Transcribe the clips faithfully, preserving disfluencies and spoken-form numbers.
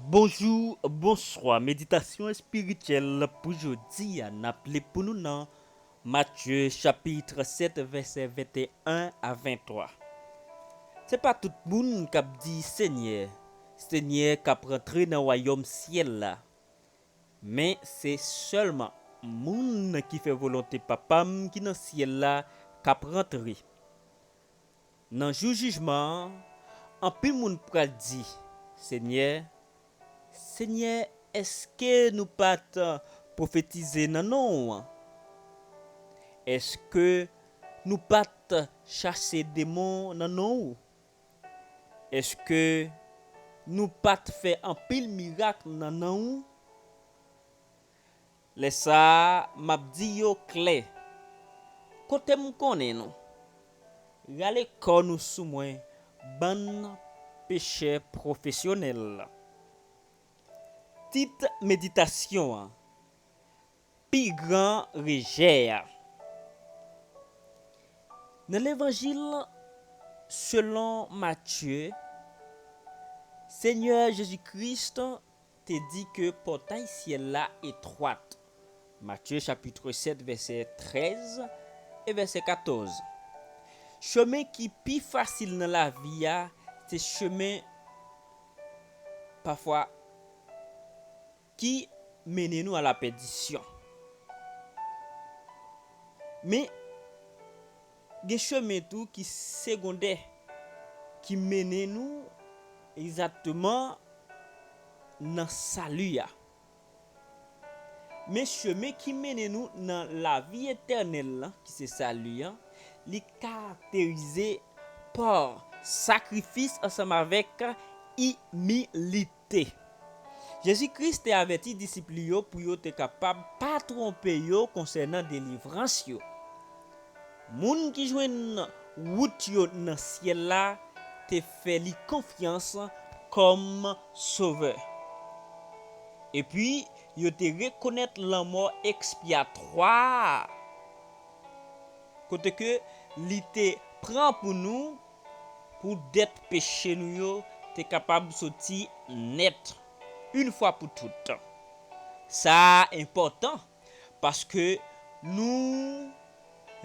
Bonjou, bonswa. Meditasyon espirityèl pou jodi a, n ap li pou nou nan Matye chapit sèt, vèsè venteyen a venntwa. Se pa tout moun k ap di, "Senyè, Senyè," k ap rantre nan wayòm syèl la, men se sèlman moun ki fè volonte Papa m ki nan syèl la k ap rantre. Nan jou jijman an, anpil moun pral di, "Senyè, Senyè, èske nou pa t pwofetize nan non w? Èske nou pa t chase demon nan non w? Èske nou pa t fè anpil mirak nan non w?" Lè sa a, m ap di yo klè, "Kote m konnen nou? Rale kò nou sou mwen, bann pechè pwofesyonèl." Tit meditasyon an, Pi gran rejè a. Nan Levanjil selon Matye, Senyè Jezi Kris te di ke pòtay syèl la etwat. Matye chapit sèt, vèsè trèz e vèsè katòz. Chemen ki pi fasil nan lavi a, se chemen pafwa ki mennen nou a la pèdisyon. Men, gen chemen tou ki segondè, ki mennen nou egzakteman nan sali a. Men chemen ki mennen nou nan lavi etènèl lan, ki se sali an, li karakterize pa sakrifis ansanm avèk imilite. Jezi Kris te avèti disip li yo pou yo te kapab pa twonpe yo konsènan delivrans yo. Moun ki jwenn wout yo nan syèl la te fè li konfyans kòm Sovè. Epi, yo te rekonèt lanmò ekspyatwa a, kote ke li te pran pou nou, pou dèt peche nou yo te kapab soti nèt, yon fwa pou tout. Sa a enpòtan, paske nou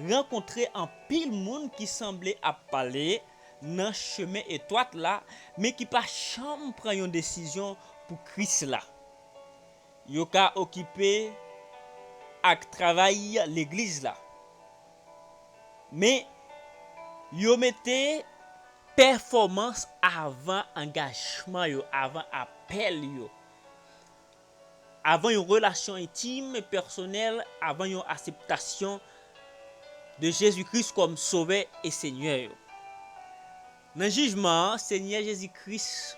rankontre anpil moun ki sanble ap pale nan chemen etwat la, men ki pa janm pran yon desizyon pou Kris la. Yo ka okipe ak travay legliz la. Men, yo mete pèfòmans avan angajman yo, avan apèl yo, avan yon relasyon entim e pèsonèl, avan yon akseptasyon de Jezi Kris kòm Sovè e Senyè yo. Nan jijman an, Senyè Jezi Kris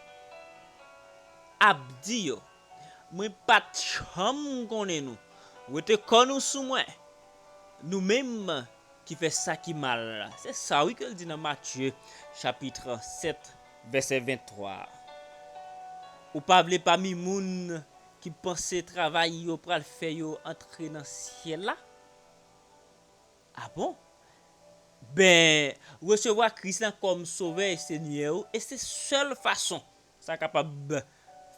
ap di yo, "Mwen pa t janm konnen nou. Wete kò nou sou mwen, nou menm ki fè sa ki mal." Se sa wi ke l di nan Matye chapit sèt, vèsè venntwa. Ou pa vle pami moun ki panse travay yo pral fè yo antre nan syèl la? A bon? Ben, resevwa Kris la kòm Sovè e Senyè ou, e se sèl fason sa kapab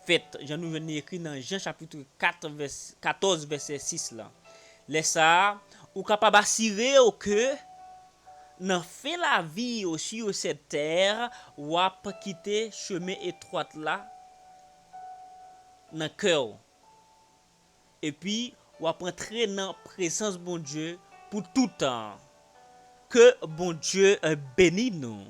fèt, jan nou jwenn li ekri nan Jan chapit kat, vès-, katòz, vèsè sis la. Lè sa a, ou kapab asire w ke nan fen lavi w sur cette terre, w ap kite chemen etwat la nan kè w. Epi, w ap antre nan prezans Bondye pou toutan. Ke Bondye, eh, beni nou.